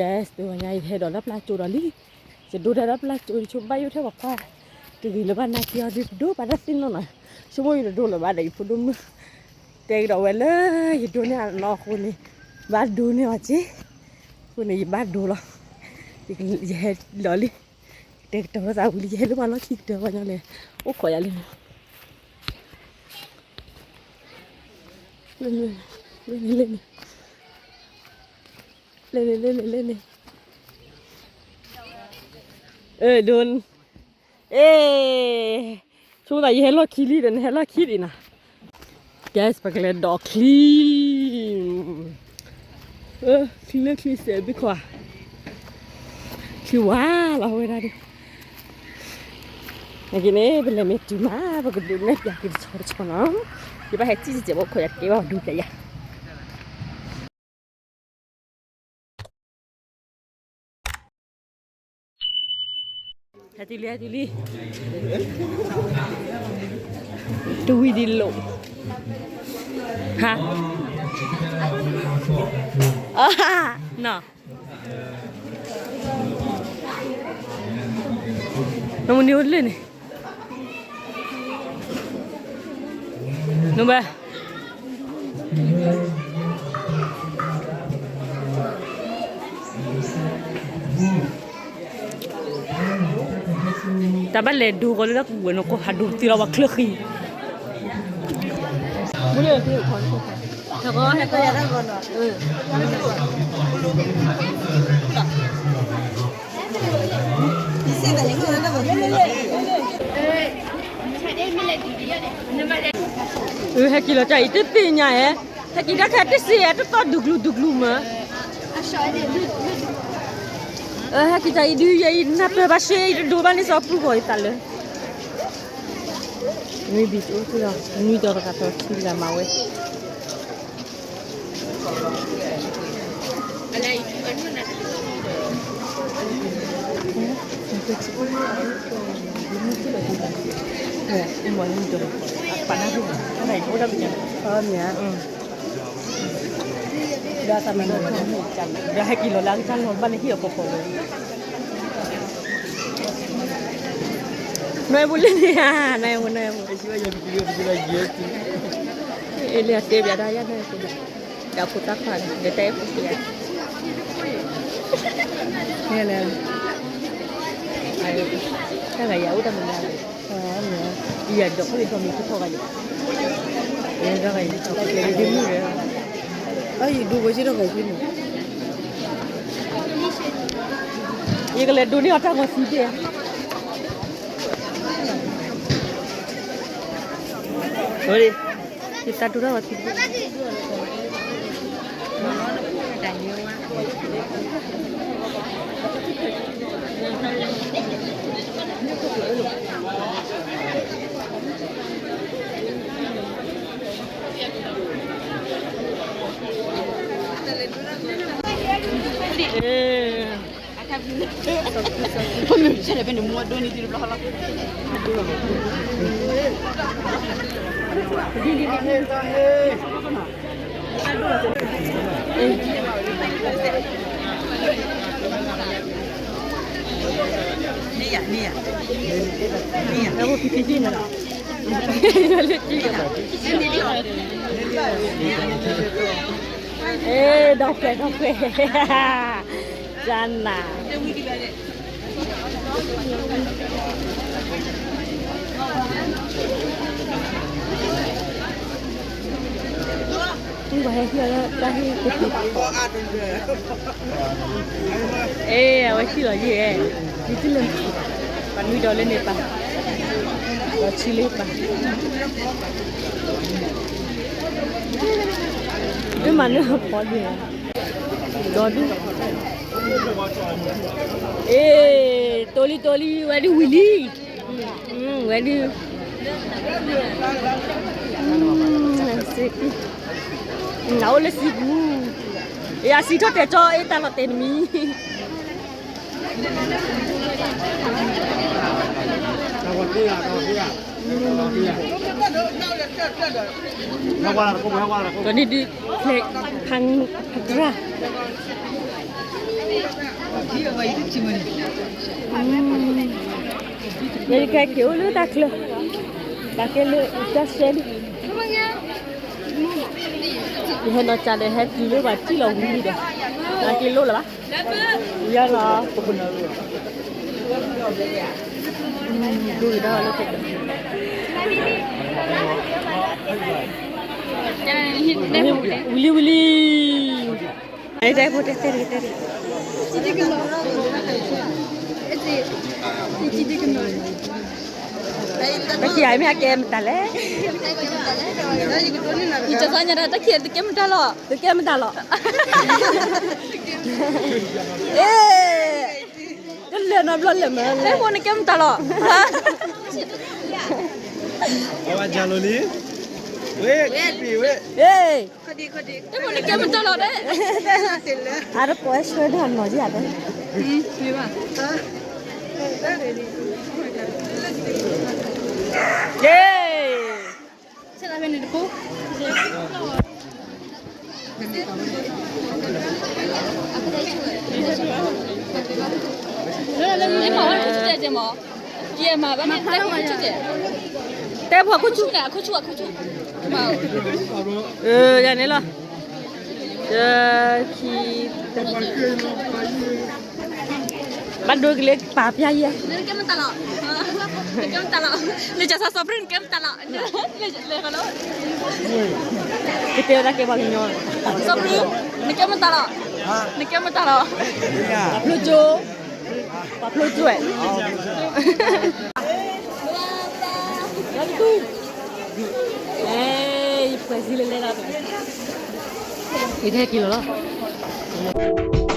guys, တဂီၤညါ ယဟဲဒီးတၢ်ပျၢ်ကၠိဒီးလံ, ယဒိတၢ်ပျၢ်ကၠိ ယဆိဘၣ်ယိၣ်ထဲပှၤကွၢ်, တဂ့ၤလၢၤဘၣ် နာ်က့အီၤဒုး ပဒိၣ်ပာ်တၢ်သ့ၣ်နီၣ်နီၤ, ဆိကမိၣ်ယတဒိလၢၤဘၣ်ဒီး ယဖိဒိၣ်မုၣ်တဲကဒီးဝဲလၢ ယဒိန့ၢ်အနီၢ်အဃိန့ၣ်, ဘၣ်ဒိန့ၢ်အီၤက့, အဃိန့ၣ် ယဘၣ်ဒိလီၤ, ယဟဲလီၤလံ, တဲကတီၤလိာ်သးဝံၤလံ ယဟဲလၢပှၤလီၢ်ခံကတၢၢ်ပှၤညီလဲၣ်, အိၣ်ခိးယၤလံ, လၢန့ၣ်, လၢန့ၣ်, လၢန့ၣ်, လၢန့ၣ်, လၢန့ၣ်, အၢ ဒိ, အ့, ဆိသးယဟဲလီၢ်ခံလံဒီး နဟဲလီၢ်ခံဒံးနီၤ, guys, ပကလဲၤဒိးချံ, ချံလၢချံစဲးဘံခွါ, ချံဝါလီၤဝဲဒၣ်ဒံး, နာ်က့န့ၣ် ပလဲၤမ့ၢ်တုၤမး ပကဒုးနဲၣ်ပျးက့ၤတဆီတဆီနီၤ, ယဘၣ်ဟဲစံၣ်စဲးဘိခိးယၤတကဲဘၣ် ဒုးပျးယၤ ဟဲတုၤလံ ဟဲတုၤလံ, တဝံၤဒံးလိာ်, ဟါ, နီၤ, နမ့ၢ်န့ၢ်အိၣ်လၢန့ၣ်, နဘၣ် တၢ်ဘၣ်လဲၤဒိဂီၤလၢတၢ်ကူးဝဲနီၤ ကီၢ်ဟးဒိသ့လီၤဝဲချၢဃံ, ဟဲက့ၤလီၤတၢ်အံၤတသ့ၣ်ညါဧဲ, ဟဲက့ၤတၢ်ခဲတစ့ၢ် တသီၣ်ဒူၣ်ကျူၤဒူၣ်ကျူၤမး, ဟဲက့ၤတၢ်အံၤဒုးယအံၤ နၢ်ပၢၢ်ဘၣ်ရှ့ ယတဒိဘၣ်န့ၣ် စီၤပူၤဂီၤယသးလၢ နွံဘံၣ်တအိၣ်လီၤ နွံဒီးတဂၤထီၣ်ထံလၢမၤဝဲ ဒီးဟဲက့ၤလီၤလၢအကစၢ်နီၤဘၣ်န့ၣ် ဟံၣ်ဖိဃီဖိန့ၣ် နွဲၣ်ဖိလၢန့ၣ်ဧါ နွဲၣ်ဖိ နွဲၣ်ဖိ အ့ၣ်လၢအတဲဘၣ်ဒၣ်ယၤနွဲၣ်ဖိဒီး ဒီးဖိသၣ်ခွါန့ၣ် ဒီးတၢ်အဲၣ်ဖိသ့ၣ်ဧါ န့ၣ်လဲၣ် တၢ်ဂၤယၤအိၣ်တၢ်မနုၤလဲၣ် ယၤဒီးခိၣ်ယထီၣ်မ့ၢ်ခိၣ်ထီၣ်ဂၤယၤ ယၤဒီးဂၤယၤ ယၤဒ်မုၣ်ဒီး ဘၣ်ယံၤဒိဝဲဆ့ထီၣ်ဂၤဆ့န့ၣ် ယကလဲၤဒိးန့ၢ်အီၤတၢ်ဂီၤသံဘ့ၣ် ယသးဒိတၢ်ဂီၤသံဘ့ၣ် အဲ ဒီးကွဲး ဒီးကွဲး ကနၤ ပှၤဟဲဟံၣ်အီၤလၢတၢ်ဟ့ၣ်တက့ၢ် အဲ အဝဲဟံၣ်လီၤယဲၢ် ယတလၢ ပှၤနွံဒီးလၢန့ၣ်ပၢ် ဒီးဆံလၢပၢ် ဒ်မၤနၢၤဖီဒ့ၣ် ဒီဒူၣ် အ့ တိလံတိလံ ဝဲဒုးဝံၤလံ ဝဲဒုး အအိၣ်လၢစံပူၤ ယစံးထီၣ်တဲာ်ကၠီ အ့ တၢ်လီၤတဲာ်တမံၤ ဒီးန့ၣ်ဒုး ဖဲဖၣ်တြၢ် ဖဲဖၣ်တြၢ် ဖဲဖၣ်တြၢ် ဖဲဖၣ်တြၢ် ဖဲဖၣ်တြၢ် ဖဲဖၣ်တြၢ် ဖဲဖၣ်တြၢ် ယကဲက့ၤအိၣ်လၢတၢ်ချၢ, တၢ်ကဲလၢတၢ်ဆှဲလံ, ယဟဲနီၤကၢ်ဒီးဟဲတုၤလၢပှၤထံၣ်လီၤဝံၤဒီး, တၢ်က့ၤလိၣ်လၢၤဘၣ်, ယၤလီၤ, ဒိၣ်ကတၢၢ်လၢ, ဝံၤလံဝံၤလံ. တဲဖိတဲတဲတဲ, တၢ်ခံဂၤမ့ၢ်ဟဲကဲမတၤလဲၣ်, ယကဲမတၤလီၤ, ယကဲမတၤလီၤ, အ့, တလဲၤနီတဘျီလဲၤမး, တဲဖိနကဲမတၤလီၤ, အဝဲကၢ်လိၤလံ, ဝ့ၢ်, ဝ့ၢ်, အ့ တဲဖိနကဲမတၤလီၤ, အါတကိးဆှၢဒၣ်နီၤယၤ, ယ့, ဆဲးဖဲန့ၣ်တဖိ, မ့ၢ်မၤဝဲတဆူၣ်တဲာ်မး, တဲဖိခိၣ်ဆူၣ်န့ၣ်, ခိၣ်ဆူၣ်, ခိၣ်ဆူၣ်, ယၤန့ၣ်လီၤ, ခံ, ဘၣ်ဒိကလၢပာ်ပျါယဲ, နကဲမတၤလီၤ, နကဲမတၤလီၤ, နကဲစီစီပြံ နကဲမတၤလီၤ, ကတဲဝဲဒၣ်ကဲပှၤကညီ, စီပြံ, နကဲမတၤလီၤ, နကဲမတၤလီၤ, ပှၤဖျိကၠိ, ပှၤဖျိကၠိ, ယဖှဲးစံလၢလဲၣ်လီၤ, ယကဟဲက့ၤလီၤလီၤ.